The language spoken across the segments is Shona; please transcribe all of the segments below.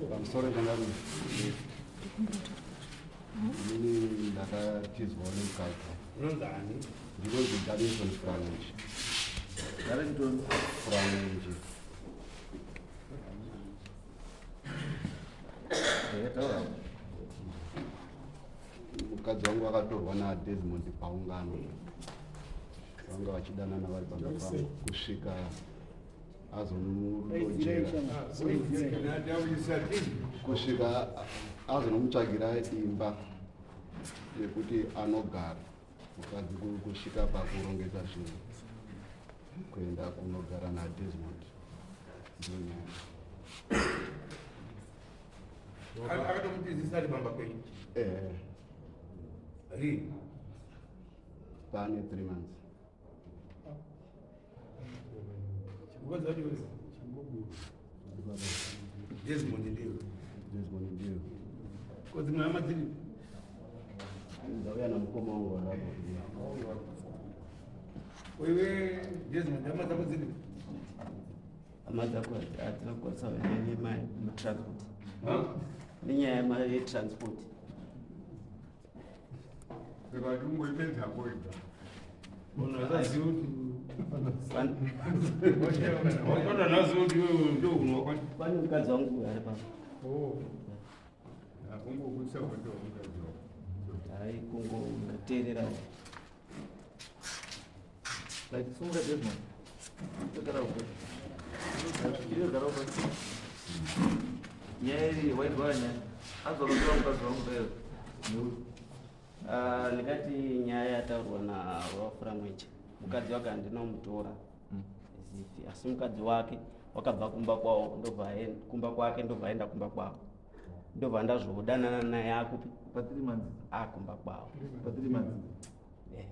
Pamusoro changamire, inini ndakatizwawo nemukadzi. Unonzi ani? Ndinonzi Darlington Franenji. Darlington Franenji. Mukadzi wangu akatorwa naDesmond paungano, vanga vachidanana vari pamba pangu kusvika azonomurojera, kusvika azonomutsvagira imba yekuti anogara mukadzi, kusvika pakurongedza zvinhu kuenda kunogara naDesmond. Ndiyo nyaya. Akatomutizisa ari pamba penyu? Eh. Rini? Pane 3 months. Mukadzi wacho uri Desmond ndiyo? Desmond ndiyo. Ko dzimwe hama dziri? Ndauya namukoma wangu warapo. Wewe Desmond, hama dzako dziri? Hama dzako hadzina kukwanisa nemutransport, nenyaya yetransport. Saka tingoipedza koita. Munhu asaziva kuti wakatanaziva kuti iwewe ndokunwa. Pane mukadzi wangu ari pano. Kungokuisa kwete mukadzi wako. Hai, kungoteerera. Like sunga Desmond. Gara uko. Iyo gara uko. Nyaya iyi wairwara nyaya. Azorora mukadzi wangu leo. Ah, ndikati nyaya yataurwa naVaFura Mwenje, mukadzi wake handinomutora zifi, asi mukadzi wake wakabva kumba kwavo, ndobva kumba kwake, ndobva aenda kumba kwavo, ndobva ndazodanana naye akupi? Pa 3 months. Akumba kwavo. Pa 3 months. Eh.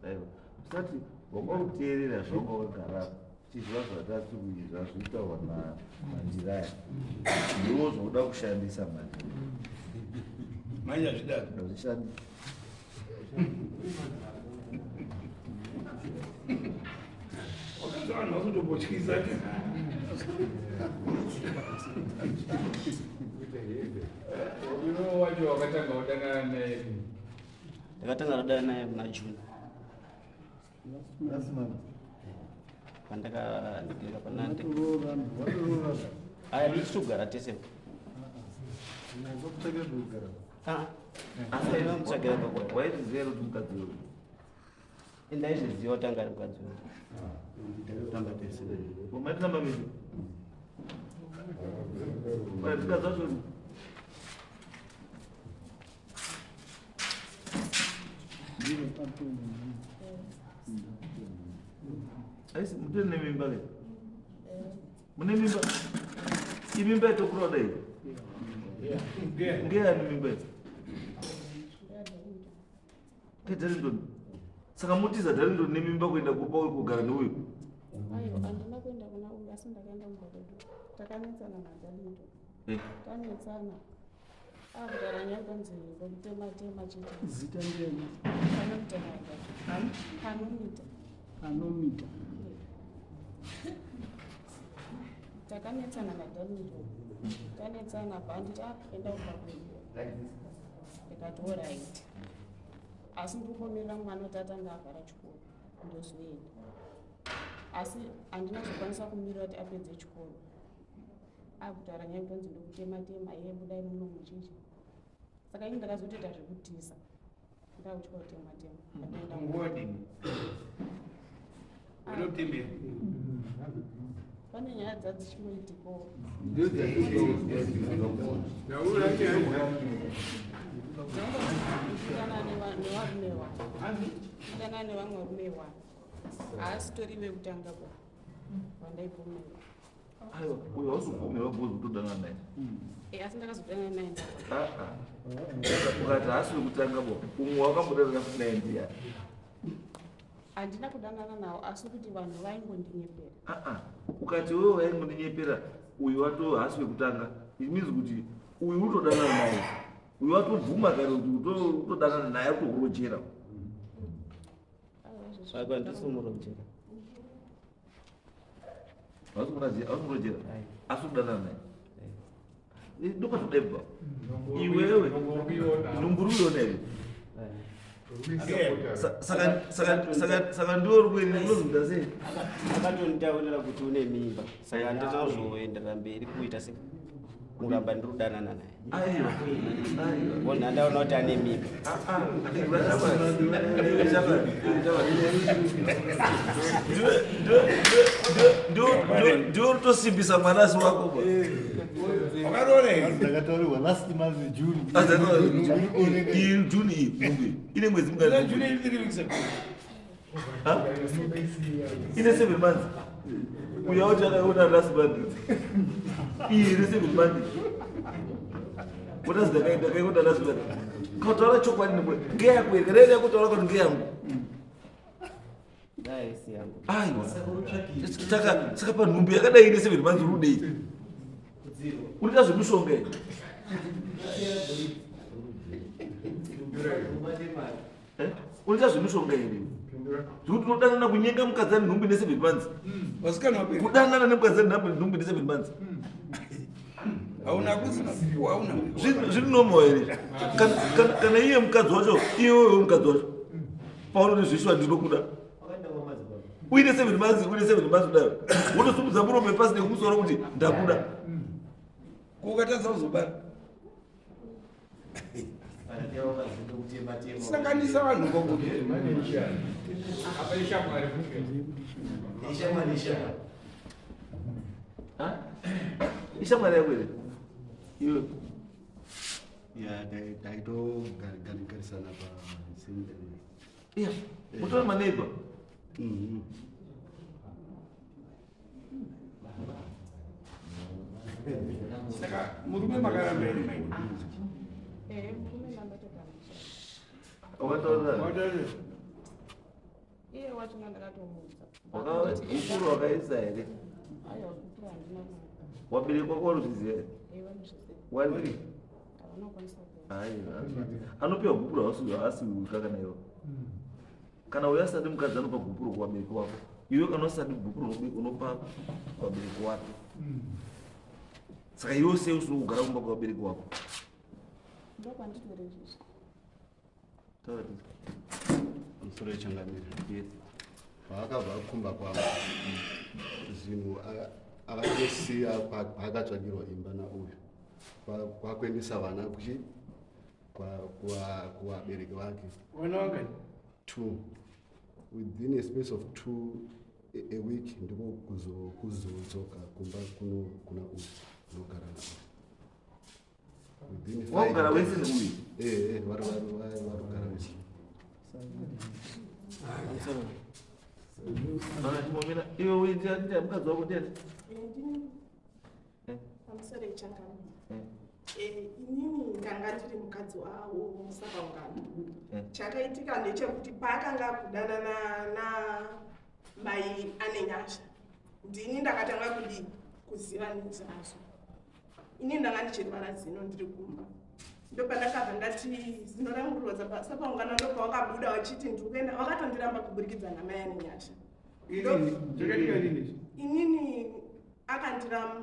Aiwa. Usati wakauteerera zvawanga wakagara chiziva zvatati zvazvitaurwa naNdiraya. Ndiwo zvokuda kushandisa manje. Manje hazvidaro. Hazvishandi. Wakanzi vanhu vakutombotyisa. Iwe wacho wakatanga kudanana naye? Ndakatanga kudana naye muna June. Last month. Pandakaandikira pana. Aya tichitogara tese. Ah, Asi mutsvagira kwakwa. Waizviziva here kuti mukadzi uyu? Ndaizviziva kuti anga ari mukadzi wangu. Takatamba tese naye. Umaiti namba misi. Mukadzi wacho ndini. Aisi mutene nemimba ke? Mune mimba? Imimba yatokura kudai? Ngeyani mimba iyi? KeDarlington. Saka mutiza Darlington nemimba kuenda kupa kugara neuyu? Aiwa, handina kuenda kuna uyu, asi ndakaenda kumba kwedu. Takanetsana naDarlington. Tanetsana, akutaura nyaya kwanzi ndokutema tema chete. Zita ndiyani? Panomita naye. Panomita. Panomita. Takanetsana naDarlington, tanetsana bhanditi akuenda kumba kwedu. Ndikati alright, asi ndiri mwana kuti atanga avhara chikoro ndozoenda, asi handina kuzokwanisa kumirira kuti apedze chikoro. Akutaura nyaya kutonzi ndokutema tema, iye budai muno muchichi. Saka ini ndakazotoita zvekutiza, ndakutya kutema tema. Ndakaenda. Nguva dini unotembera? Pane nyaya dzadzichingoitikawo. Taura nyaya. Dzangoitana nevarume wani, itana nevamwe varume wani, haasitori vekutanga ba vandaipomerwa. Aiwa, uyu hausi kupomerwa because kutodanana naye. Eh, asi ndakazodanana naye. Ah, ah. Ukati haasi wekutanga bo, umwe wakambodanana futi naye ndiyani? Handina kudanana nawo, asi kuti vanhu vaingondinyepera. Ah, ah. Ukati wewe waingondinyepera, uyu wato haasi wekutanga. It means kuti uyu utodanana naye. Uyu watobvuma kare kuti utodanana naye, utokurojera. Aiwa, izvo. Saka ndisumurojera. Hausi asi kudanana naye ndopatodebva iwewe nhumbu uri kuiona here? Saka ndiwo rweri unozoita sei? Akatonditaurira kuti une mimba, saka handinazoenderera mberi kuita se kuramba ndiri kudanana naye. Aiwa, aiwa. Bona ndaona kuti ane mimba. Ndiwe rutosimbisa mwana asi wako ba. Wakaroora here? Ndakataurirwa last month, June. Iyi June iyi, nhumbu iyi ine mwedzi mingani? June iri 3 weeks ago. Ha? Ine 7 months. Uya uti akaona last month, iyi ine 7 months. Unazi ndakaikuda last month. Kautaura chokwadi nemwe ngeyako here? Kana iri yako, taura kuti ngeyangu. Dai isi yangu. Aiwa, saka panhumbu yakadai ine 7 months uri udei? Unoita zvemishonga here? Eh? Unoita zvemishonga here zvekuti unodanana, kunyenga mukadzi ane nhumbu ine 7 months? Vasikana vapera. Kudanana nemukadzi ane nhumbu ine 7 months. Hauna kusina, hauna. Zviri normal here? Kana iye mukadzi wacho, iwewe mukadzi wacho, paunoti zvishwa ndinokuda, uine 7 months, uine 7 months kudayo, wotosumudza muromo pasi nekumusoro kuti ndakuda. Kukatadza kuzobara, sanganisa vanhu kwakuti. Apa ishamwari funge. Ha? Ishamwari yako here iwe? Ya, taitogarisana pasame. Iya, mutori maneighbor. Mhm. Saka murume makaramba here, mai? Ehe, murume ndandatogara. Wakataura? Wataura. Iye wachona ndakatomuudza. Gupuro wakaisa here? Aiwa, gupuro handina kuuka. Wabereki wako waruzviziva here? Ehe, vanozviziva. Wari Havana kukwanisa kuuya. Aiwa, anopiwa gupuro haasi wika. Kana iwe, kana uyo asati mukadzi anopa gupuro kuvabereki wako, iwe kana usati gupuro unopa kuvabereki wake. Saka iwe sei usiri kugara kumba kuvabereki wako? Ndokwanditori izvizvi. Taura tisi. Musoro yechangamire. Yes. Paakabva kumba kwangu, zvinhu akatosiya paakatsvagirwa imba nauyu, kwakuendesa vana kuchi kuvabereki vake. Vana vangani? Two. Within a space of two a week ndiko kuzodzoka kumba kuno kuna uyu, kunogara nauyu. Within five Wakugara days. wese neuyu? Eh, vari kugara wese. Pamusoro. Vana chimomira, iwe uyu ndiani? Mukadzi wako ndiani? Ndini. Pamusoro yechangamire. Inini ndanga ndiri mukadzi wavo musakaungano. Chakaitika ndechekuti paakanga akudanana namai ane nyasha, ndini ndakatanga kudii, kuziva nezvazvo. Ini ndanga ndichirwara zino ndiri kumba, ndopandakabva ndati zino rangu roza. Sapaungano ndopawakabuda wachiti ndiri kuenda, wakatondiramba kuburikidza namai ane nyasha. Inini chakaitika nini? Inini akandira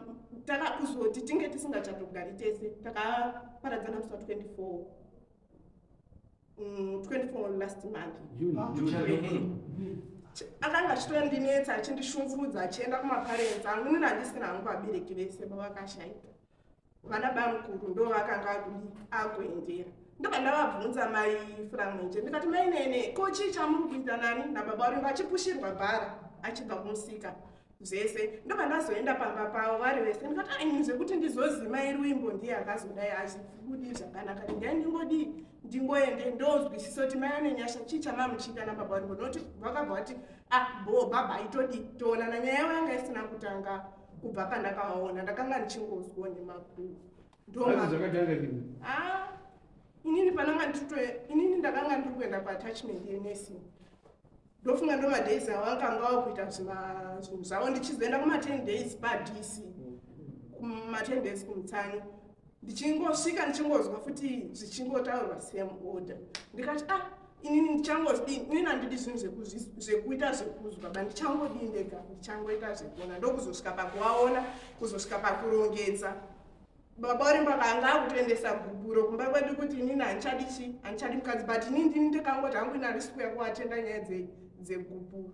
takakuzoti tinge tisingachatogari tese, takaparadzana musi wa24, 24 last month. Akanga achitondinetsa, achindishungurudza, achienda kumaparents angu. Inini handisina hangu vabereki, vese pavakashaika vana bamukuru ndo vakanga akudi akuendera. Ndobva ndavabvunza mai Furamwenje, ndikati, "Mai Nene, ko chii chamuri kuita nani nababa varingo?" Achipushirwa bhara achibva kumusika zvese. Ndobva ndazoenda pamba pavo vari vese, ndikati, "Ai, zvekuti ndizozi mai Ruimbo ndiye akazodai hazvibudi zvakanaka. Ndai ndingodii, ndingoende ndozwisisa kuti mai ane nyasha chii chamamuchiita nababa varingo?" Nokuti vakabva vati, "Ah, bo baba itodi toonana." Nyaya yavo yanga isina kutanga kubva pandakavaona, ndakanga ndichingozwawo nemakuhwa. Azi zvakatanga nini? Ah, inini pananga ndito, inini ndakanga ndiri kuenda kuattachment yenursing. Ndofunga ndo madays avo akanga wakuita zvinhu zvavo, ndichizoenda kuma10 days paDC, kuma10 days kumutsanyo. Ndichingosvika ndichingozwa futi zvichingotaurwa same order, ndikati, "Ah." Inini ndichangodii? Inini handidi zvinhu zvekuita zvekuzwa ba, ndichangodii ndega, ndichangoita zvekuona. Ndokuzosvika pakuvaona, kuzosvika pakurongedza. Baba waRimba vanga akutoendesa gupuro kumba kwedu kuti inini handichadi chi, handichadi mukadzi, but inini ndini ndikangoti hangu ini handisi kuuya kuatenda nyaya dzegupuro.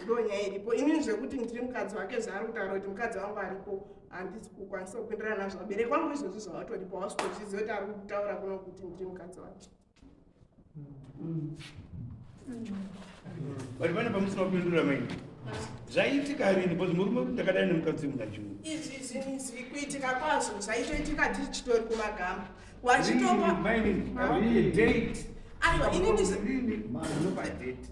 Ndo nyaya iripo. Inini zvekuti ndiri mukadzi wake, zvaari kutaura kuti mukadzi wangu aripo, handisi kukwanisa kupindirana nazvo. Vabereki vangu izvozvi zvavatoripo, havasi kutozviziva kuti ari kutaura kuno kuti ndiri mukadzi wake. But pane pamusina kupindura maini. Zvaiitika rini? Because murume kuti ndakadai nemukadzi muna June. Izvi zvinhu izvi kuitika kwazvo zvaitoitika tichitori kumagamba, wachitomba. Maini, date. Aiwa, inini Rini? Munopa date.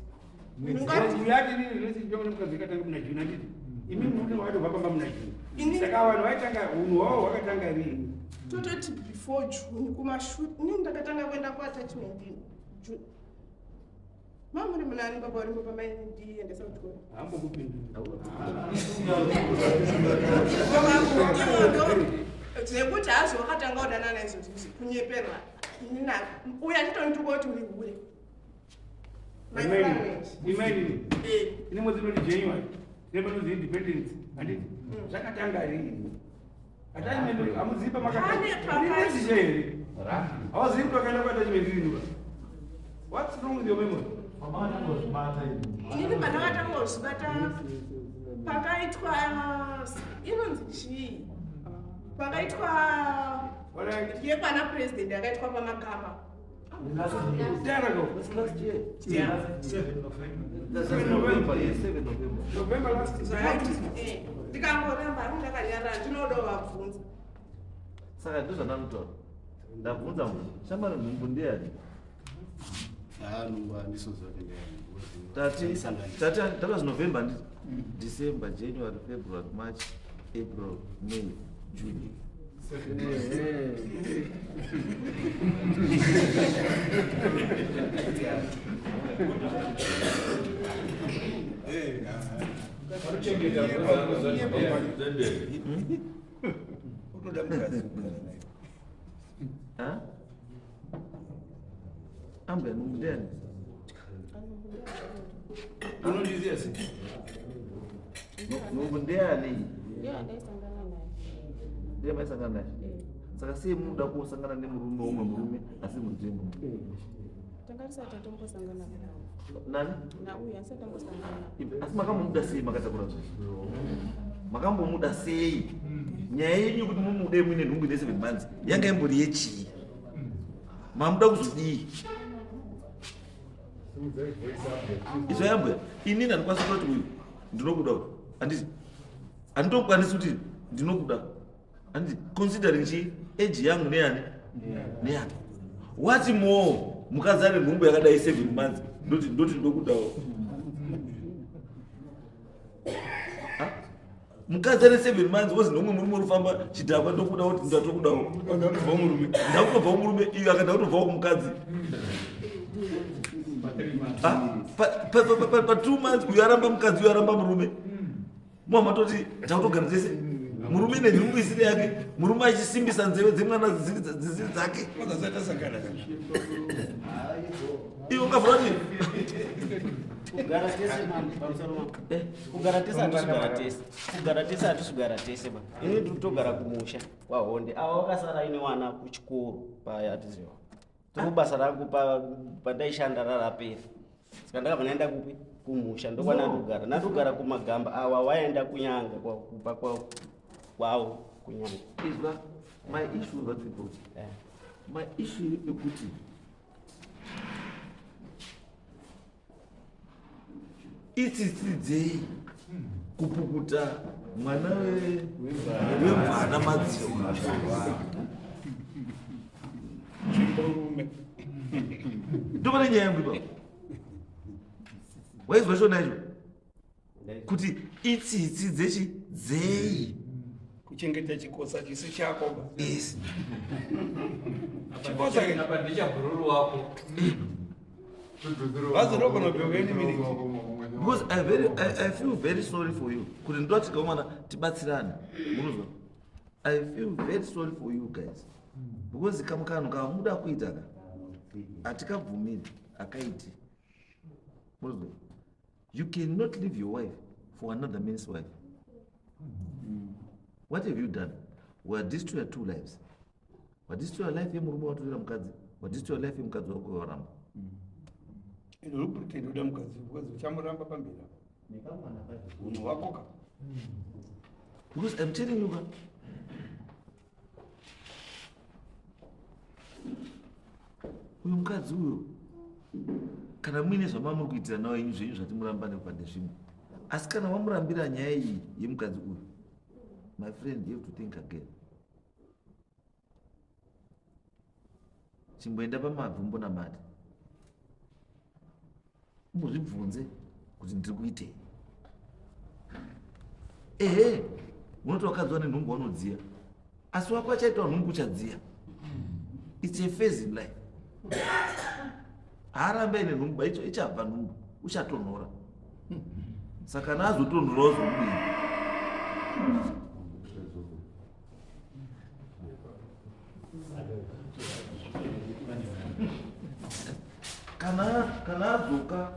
Ungati- Uyati nini relationship yangu nemukadzi yakatanga muna June, handiti? Imi murume wakatobva pamba muna June. Inini- Saka vanhu vaitanga unhu hwavo hwakatanga rini? Tototi before June, kumashure. Inini ndakatanga kuenda kuattachment June. Mamuri munani baba warimbo pamaindiendesa kuchikoro? Hambokupindura. Ivondo zvekuti hazvo wakatanga kudanana izvozvizvi kunyeperwa. Uyo achitonituka kuti uri hure. My friend. Imaini. Eh, Ine mwedzi inoti January. Nepanonzi Independence. Handiti? Zvakatanga rini? Attachment hamuzivi pamakatanga. Pane pakati- Rini here? Hauzivi kuti wakaenda kuattachment rini ba? What's wrong with your memory? Inini pandakatanga kuzvibata pakaitwa inonzi chii, pakaitwa Alright. yekwana president yakaitwa pamakamba. Darako. That's last year. Yeah. That's November, yes, 7 November. November last year. Zvakaiti ndikangoramba hangu ndakanyarara, ndinoda vabvunza. Saka ndozvandanotaura. Ndabvunza munhu. Shamwari, nhumbu ndeyani? Nhumbu handisoziva kuti ndeyani. Tati that was November, handiti? December, January, February, March, April, May, June. Vanochengeta. Utoda mukadzi kugara naye. Ha? Ambe, nhumbu ndeyani? Unondiziva sei? Nhumbu ndeyani? Ndiyo andaisangana naye. Ndiye maisangana naye? Eh. Saka sei munoda kusangana nemurume, umwe murume, asi mudzimu? Tanga tisati tatombosangana. Nani? Nauyu asati tambosangana. Asi makambomuda sei makatakura zvo? Makambomuda sei? Nyaya yenyu kuti mumude muine nhumbu ine 7 months yanga imbori yechii? Mamuda kuzodii? Izvo yambwe, inini handikwanisi kutoti uyu ndinokuda uyu, handiti? Handitokwanisi kuti ndinokuda, handiti? Considering chi age yangu neyani neyani, what more mukadzi ane nhumbu yakadai 7 months, ndoti ndokudawo. Ha? Mukadzi ane 7 months, wozi nomwe murume uri kufamba chidhakwa, ndokuda, kuti ndatokudawo. Ndakutobva murume. Ndakutobvawo murume iyo akati ndakutobvawo kumukadzi. Pa 2 months uyo aramba mukadzi, uyo aramba murume, muhamatoti takutogara tese, murume nenhumbu isiri yake, murume achisimbisa nzeve dzemwana dzisiri dzake. Wazasati kana. Iwe ungavhura kuti Kugara tese mani, pamusoro mani. Eh. Kugara tese hatisugara tese, kugara tese hatisugara tese ba. Ini ndiri kutogara kumusha kwaHonde, ava vakasara ine wana kuchikoro payatiziva. Tiri kubasa rangu pandaishanda rarapera, saka ndakabva ndaenda kupi? Kumusha. Ndokwanandogara, nandogara kumagamba. Awa waenda kunyanga kumba kwavo kunyanga. Izwa, my issue that people, my issue iri pekuti itsitsi dzei kupukuta mwana wemvana madzihwa? Zvimborume. Ndopane nyaya yangu ipapo. Waizwa shona izvo kuti itsitsi dzechi dzei? Kuchengeta chikosa chisi chako ba. Yes. Chikosa ke. Apa ndichabhururu wako. Vazodogona kubheka any minute. Because I feel very sorry for you kuti ndoti kaumana tibatsirane, munozwa? I feel very sorry for you guys because kamwe kanhu kamuda kuita ka hatikabvumiri. Akaiti. Mozwa. You cannot leave your wife for another man's wife. What have you done? Wadestroya two lives. Wadestroya life yemurume watorera mukadzi, wadestroya life yemukadzi wako waramba. Ende uri kupretend kuda mukadzi, mukadzi uchamuramba pamberi apa. Unhu hwako ka. Because I'm telling you ka, uyu mukadzi uyu kana muine zvamamuri kuitira nawo inyu zvenyu zvati murambane pane zvimwe, asi kana wamurambira nyaya iyi yemukadzi uyu, my friend, you have to think again. Chimboenda pamabvi umbonamata, umbozvibvunze kuti ndiri kuitei. Ehe, unoti wakadzi wane nhumbu wanodziya, asi wako achaitwa nhumbu uchadziya. It's a phase in life. Haarambe aine nhumbu, ichabva nhumbu, uchatonhora. Saka kana azotonhora wazokudini? Kana adzoka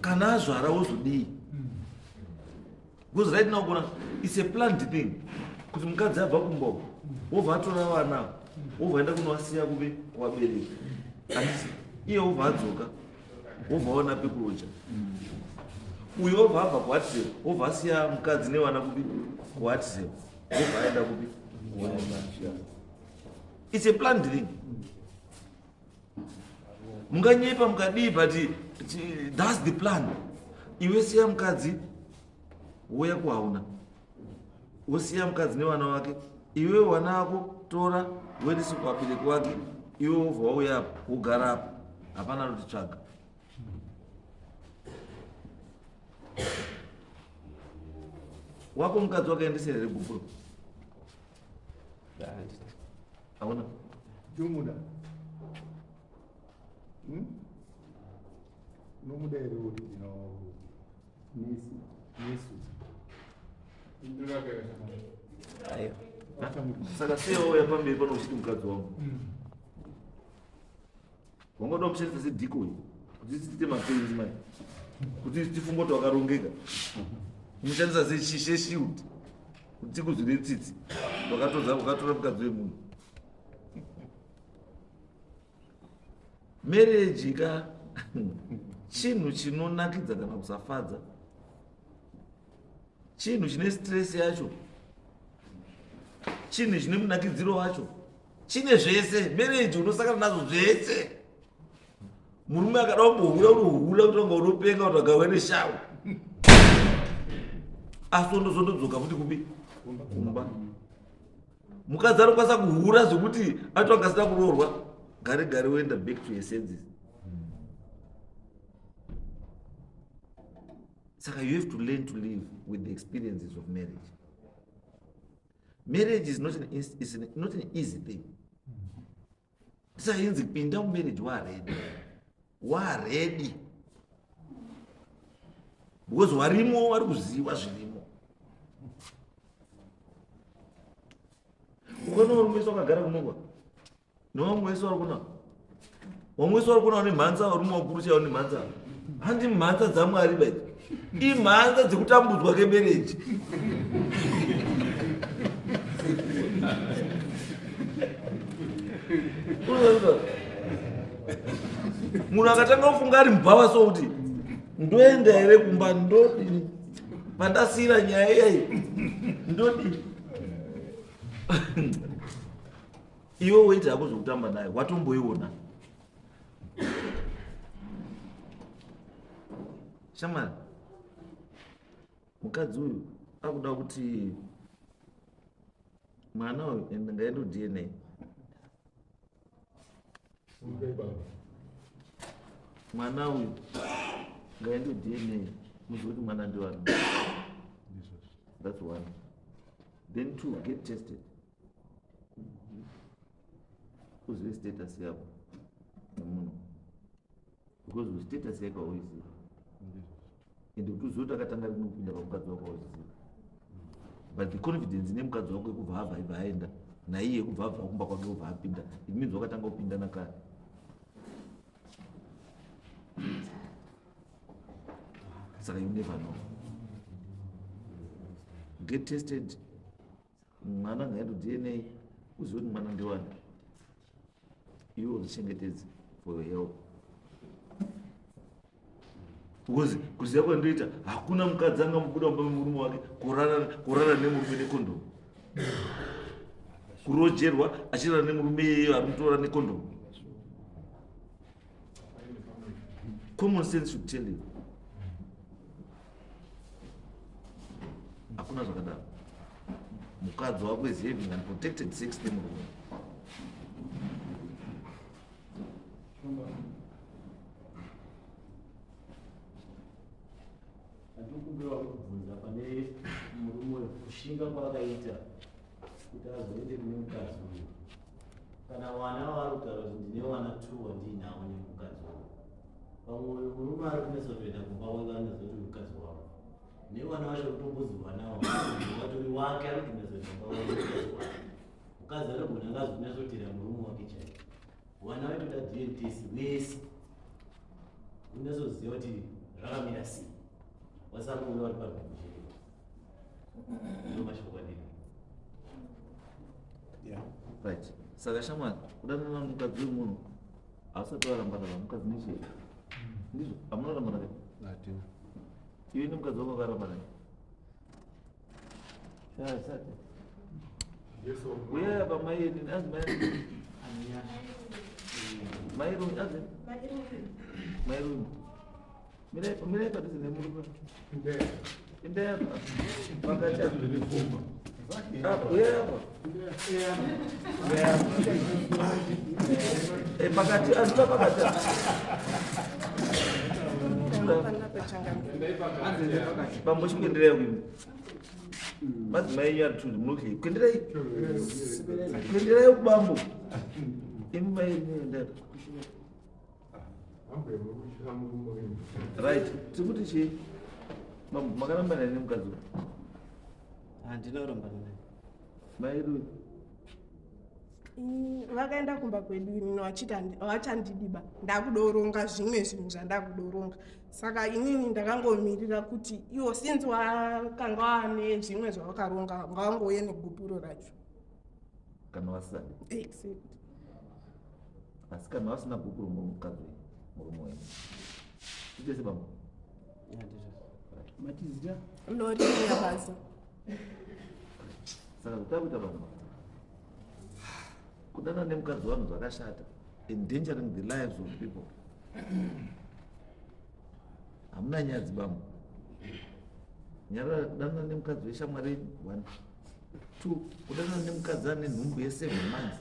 kana azvara wozodii? Because right now kuna it's a planned thing kuti mukadzi abva kumba uko, wobva atora vana, wobva aenda kunovasiya kuve kuvabereki, handiti? Iye wobva adzoka, wobva waona pekuroja. Uyo wobva abva kuHatiseo, wobva asiya mukadzi nevana kupi? KuHatiseo. Wobva aenda kupi? It's a planned thing. Munganyepa mukadii, but that's the plan. Iwe siya mukadzi, wouya kuhauna, wosiya mukadzi nevana wake. Iwe wana wako tora uendese kuvabereki wake, iwe wobva wauya apa wogara apa, hapana anotitsvaga. Wako mukadzi wakaendesera here gupuro? Hauna? Ndinomuda. Unomuda here original Nesu. Nesu. Aiwa. Saka sei wauya pamberi pano uchiti mukadzi wangu? Wangada kumushandisa sedhikoi kuti tiite mapenzi mai, kuti tifunge kuti wakarongeka. Kumushandisa seshield kuti tikuzwire tsitsi. Wakatoza wakatora mukadzi wemunhu. Marriage ka chinhu chinonakidza kana kusafadza, chinhu chine stress yacho, chinhu chine munakidziro wacho, chine zvese. Marriage unosangana nazvo zvese. Murume akada kumbohura, unohura kuti wanga unopenga kuti wagawe neshawo, asi ondozondodzoka futi kupi? Kumba. Mukadzi anokwanisa kuhura zvekuti ato angasina kuroorwa, gare gare woenda back to your senses. Saka you have to learn to live with the experiences of marriage. Marriage is not an easy thing. Tisainzi pinda mumarriage waredi waredi, because warimo vari kuziva zvirimo. Ukaona varume wese wakagara kunokwa nevamwe wese vari kuna vamwe wese vari kuna vane mhanza, varume vakuru chaivo nemhanza, handi mhanza dzaMwari baidzi, imhanza dzekutambudzwa kemereji. Munhu akatanga kufunga ari mubhava so kuti ndoenda here kumba, ndodini pandasiyira nyaya iyayi, ndodini? Iwe woita hako zvekutamba naye, watomboiona shamwari. Mukadzi uyu akuda kuti mwana uyu ende ngaende kuDNA. Mwana uyu ngaende kuDNA, muzive kuti mwana ndiwani. That's one. Then two, get tested, uzive status yako nemunhu, because status yako hauizivi, ende kuti uzive kuti akatanga rini kupinda pamukadzi wako hauzivi. But the confidence ine mukadzi wako yekubva abva ibva aenda naiye yekubva abva kumba kwake obva apinda, it means wakatanga kupinda nakare. Saka you never know. Get tested. Mwana ngaende DNA, uzive kuti mwana ndewani. Iwe uzvichengetedze for your health, because kuziva kwandoita, hakuna mukadzi angamubuda mumba memurume wake kurara nemurume nekondomu, kurojerwa achirara nemurume iyeyo ari mutora nekondomu. Common sense should tell you hakuna zvakadaro. Mukadzi wako is having unprotected sex nemurume. Andikumbira kubvunza pane murume uyu, kushinga kwaakaita kuti azoende kune mukadzi uyu, kana wana waari kutaura kuti ndine wana two wandiinawo nemukadzi uyu. Pamwe uyu murume ari kunetsa kutoenda kumba kwake, anozoti mukadzi wavo nevana vacho kutombozi vanawo watori wake, ari kutonetsa kuenda kumba kwake mukadzi wake. Mukadzi anogona anga azonyatsotera murume wake chaiko. Vana vaitoda DNA test vese, unyazoziva kuti zvakamira sei, vasangouya vari pamhepo chete. Ndo mashoko adini. Right, saka shamwari, kudanana mukadzi wemunhu hausati warambana namukadzi nechii? Ndizvo, hamuna kurambana ke? Hatina. Iwe nemukadzi wako wakarambana? Sati uye apa mai yedu azi mai mairumi, azi mairumi. Mirai, mirai padhuze nemurume. Endai apa pakati apa, uye apa. Pakati, azviva pakati. Bambo, chikuenderai kuimba. Madzimai enyu ari tunzi munoti kuenderai, kuenderai kubambo. Imi mai endai. Right, tiri kuti chii? Bambo, makarambana nemukadzi uyu? Handina kurambana naye. Mairui? Vakaenda kumba kwedu inini vachiti havachandidiba, ndakudoronga zvimwe zvinhu zvandakudoronga. Saka inini ndakangomirira kuti iwo since wakanga wane zvimwe zvawakaronga, ngavangouye negupuro racho. Kana vasadi. Exactly. Asi kana vasina gupuro, mukadzi wenyu, murume wenyu titese bambo. Matizita? Loriya basa. Saka zvatakuita, bambo, kudana nemukadzi wanhu zvakashata, endangering the lives of people. Hamuna nyadzi, bambo? Nyarara. Kudanana nemukadzi weshamwari yenyu, one, two, kudanana nemukadzi ane nhumbu ye7 months,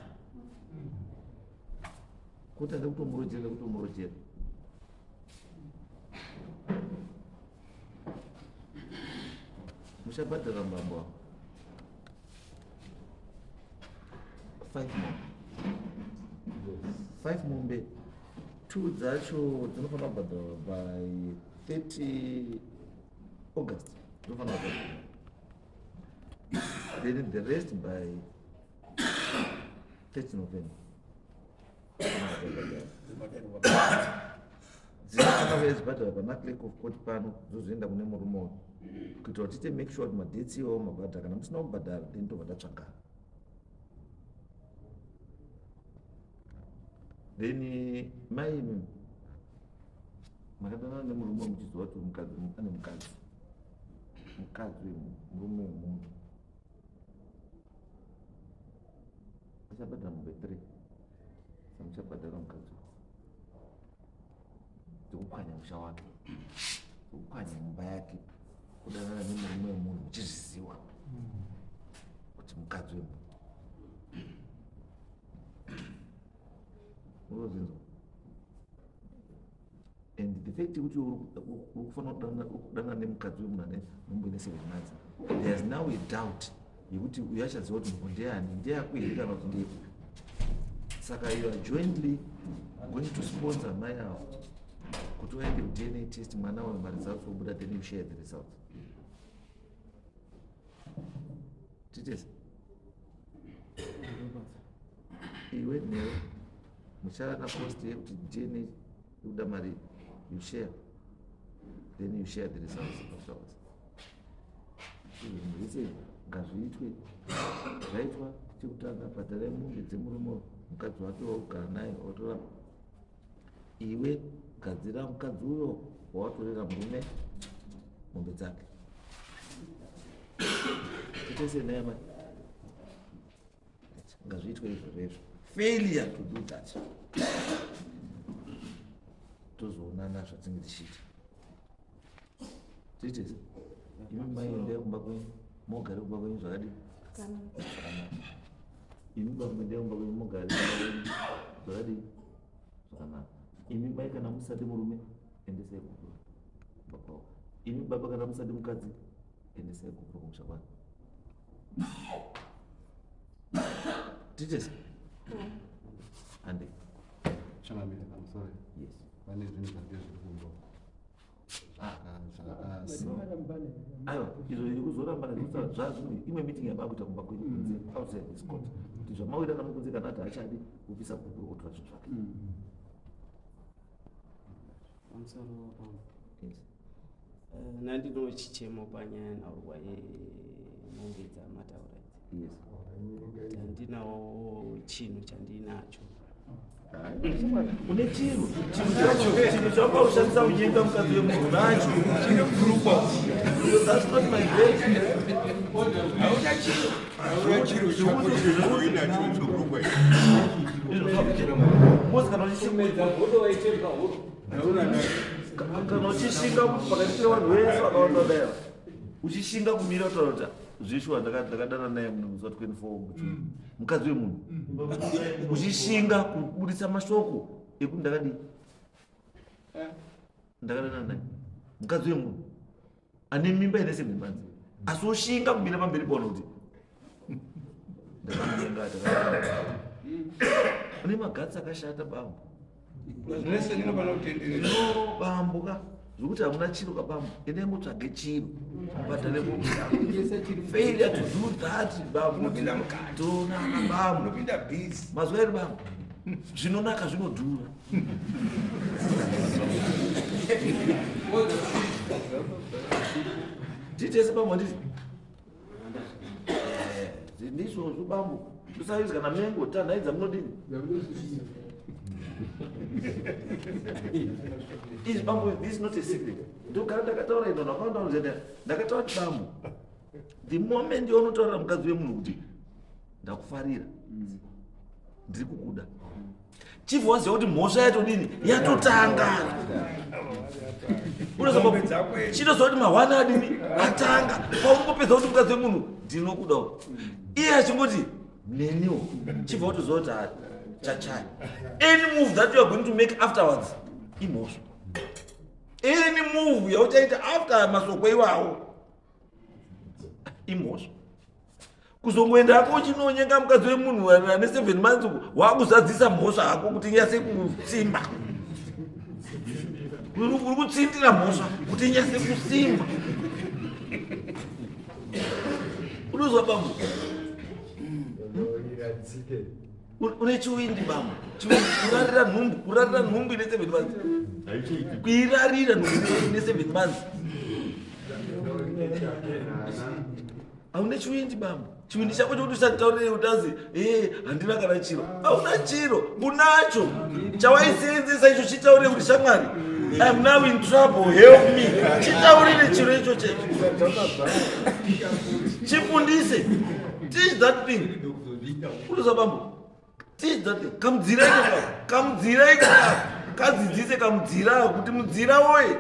kuti ade kutomurojera nekutomurojera. Muchabhadhara mbambo avo five mombe, five mombe. Two dzacho dzinofanira kubhadharwa by 30 August, dzinofanira kubhadharwa, then the rest by 30 November. Dzinofanira kuya dzibhadharwa pana clerk of court pano, dzozoenda kune murume uyu, kuitira kuti tiite make sure kuti madates iwawo mabhadhara. Kana musina kubhadhara, then tobva tatsvagana. Then mai, makadanana nemurume muchiziva kuti mukadzi ane mukadzi, mukadzi wemurume wemunhu achabhadhara mombe three, samuchabhadhara mukadzi dzekupwanya musha wake, dzekupwanya imba yake, kudanana nemurume wemunhu muchizviziva kuti mukadzi wemunhu. Unozvinzwa? And the fact yekuti uri kufanira kudanana nemukadzi wemunhu ane nhumbu ine 7 months, there is now a doubt yekuti uyu achaziva kuti nhumbu ndeyani, ndeyako here kana kuti ndeyekupi. Saka you are jointly going to sponsor mai avo kuti vaende kuDNA test, mwana wayo, maresults obuda, then you share the results. Titese iwe newe muchavana cost yekuti DNA ikuda mari, you share, then you share the results afterwards. Zvinhu zvese ngazviitwe. Zvaitwa chekutanga, bhadharai mombe dzemurume, mukadzi wake waugara naye watora. Iwe gadzira mukadzi uyo wawatorera murume mombe dzake. Titese naye mai, ngazviitwe izvozvo izvo. Failure to do that, tozoonana zvatinge tichiita. Titese imi mai, endai kumba kwenyu, mogare kumba kwenyu zvakadii? Zvakanaka. Imi baba, endai kumba kwenyu, mogare kumba kwenyu zvakadii? Zvakanaka. Imi mai, kana musati murume, endesai gupuro kumba kwavo. Imi baba, kana musati mukadzi, endesai gupuro kumusha kwake. Titese hande. Changamire, I'm sorry. Yes. Pane zvinhu zvange zviri kumba. Aiwa, izvo iri kuzoramba nezvekutaura zvazvimwe. Imwe meeting yamakuita kumba kwenyu kunze, outside this court, kuti zvamawirana mukunze, kana ati hachadi kupisa gupuro, otora zvinhu zvake. Pamusoro pangu. Yes. Nandino chichemo panyaya nhaurwa yemombe dzamataura idzi. Yes. Handinawo chinhu chandinacho. Une chiro, chinhu chauka kushandisa kunyenga mukadzi wemunhu nacho. That's not my bed. Hauna chiro. Hauna chiro chako chinoinacho mubrugwa. Mozi, kana uchishinga, kana uchishinga pakati pevanhu vese vakawanda dai, uchishinga kumira kutaura kuti zveshuwa ndakadana naye munhu musi wa 24 June, mukadzi wemunhu, uchishinga kubudisa mashoko ekuti ndakadii, ndakadana naye, mukadzi wemunhu ane mimba ine 7 months, asi ushinga kumira pamberi paona kuti ndakamunyenga, ndakadana. Une magatsi akashata, bambo. Zvese ndinofana kutenderera. No, bambo ka, zvekuti hamuna chiro kabambo, endai mutsvage chiro, mubhadhare mombe. Failure to do that, bambo, Unopinda mukati. tonana, bambo. Unopinda busy. Mazuva eri, bambo, zvinonaka zvinodhura. Titese, bambo, handiti ndizvozvo, bambo? Usaizwa kana mengo tanhaidza munodini izvi, bambo. This is not a secret. Ndogara ndakataura ino ndakaenda, ndakataura kuti, bambo, the moment yaunotaurira mukadzi wemunhu kuti ndakufarira, ndiri kukuda, chibva waziva kuti mhosva yatodini, yatotanga. Mombe dzako idzi. Chinoziva kuti mahwana adini, atanga. Paungopedza kuti mukadzi wemunhu ndinokudawo, iye achingoti neniwo, chibva kutoziva kuti ha, chachaya. Any move that you are going to make afterwards imhosva. Any move yauchaita after masoko iwawo imhosva. Kuzongoenda hako uchinonyenga mukadzi wemunhu ane 7 months uku, wakuzadzisa mhosva hako kuti inyase kusimba. Uri kutsindira mhosva kuti inyase kusimba. Unozwa, bambo? Une chiwindi, bambo. Chiwindi, kurarira nhumbu, kurarira nhumbu ine 7 months, kuirarira nhumbu ine 7 months. Hauna chiwindi, bambo. Chiwindi chako chokuti usataurire kuti azi e handina kana chiro. Hauna chiro, unacho chawaisenzesa icho. Chitaurire kuti shamwari, I am now in trouble, help me. Chitaurire chiro icho checho, chifundise. Teach that thing. Unoza, bambo, teach that thing. Kamudzira iko kako, kamudzira iko kako, kadzidzise kamudzira kuti mudzira woye,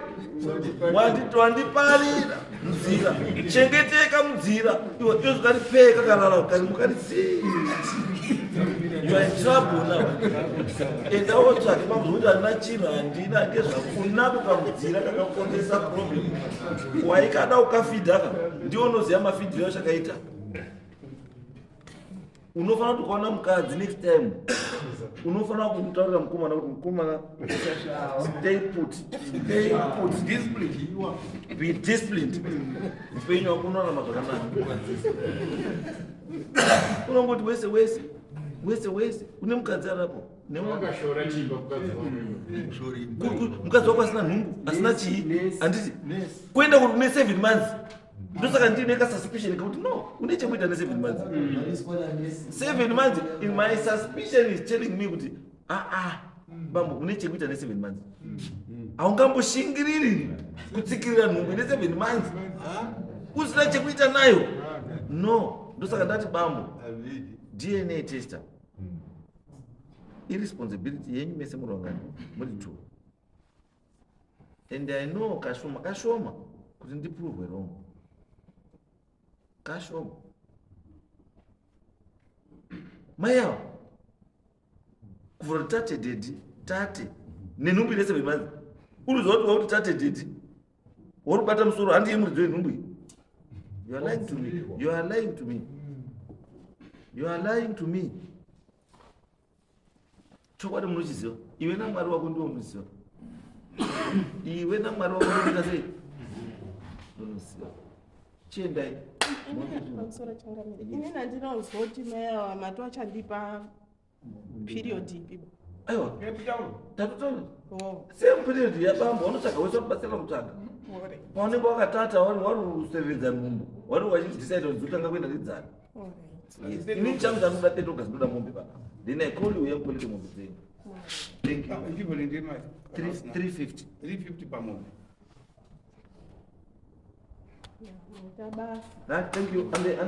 wandiparira mudzira, chengeteka mudzira. Iwe iwe zvikaripfeka karara kari mukarisiya, you are in trouble now. Enda wotsvake pambo kuti handina chinhu, handina ngezvako. Unako kamudzira kakakonzesa problem. Waikada ukafidha ka, ndiwo unoziva mafidhiro achakaita. Unofanira kuti ukaona mukadzi next time. Unofanira kumutaurira mukomana kuti mukomana, stay put, stay put, be disciplined. Upenyu wako unorarama zvakanaka. Unongoti wese wese wese wese une mukadzi arapo. Wakashora chimba mukadzi wako. Mukadzi wako asina nhumbu, asina chii, handiti? Kuenda kuti une 7 months, ndosaka ndine kasuspicion kekuti no, une chekuita ne7 months. 7 months, in my suspicion is telling me kuti aa, bambo, une chekuita ne7 months. Haungamboshingiriri kutsikirira nhumbu ine 7 months usina chekuita nayo, no. Ndosaka ndati, bambo, DNA tester iresponsibility yenyu mese muri vangani? Muri two. And I know kashoma kashoma kuti ndiprove wrong, kashoma. Mai ava kuvhura kuti tate daddy, tate nenhumbu ine 7 months, uruziva kuti wakuti tate daddy, wari kubata musoro, handiye muridzi wenhumbu iyi. You are lying to me, you are lying to me, you are lying to me. Chokwadi munochiziva, iwe naMwari wako ndiwo munoziva. Iwe naMwari wako ndokuita sei, unoziva. Chiendai. Pamusoro, changamire, inini handinozwa kuti mai ava mati achandipa period ipi. Aiwa, tatotaura. Oh. Same period yabambo vanotsvaga wese vakubatsira kutsvaga. Paunenge wakatata, wari kusevenza nhumbu, wari wachidecide kuti dzotanga kuenda nedzana. Ini changu chandoda 30 August, ndoda mombe pana. Then I call you, uya mukoleke mombe dzenyu. Thank you. Equivalent yemari? 350. 350 pamombe. Maita basa. Right, thank you. And the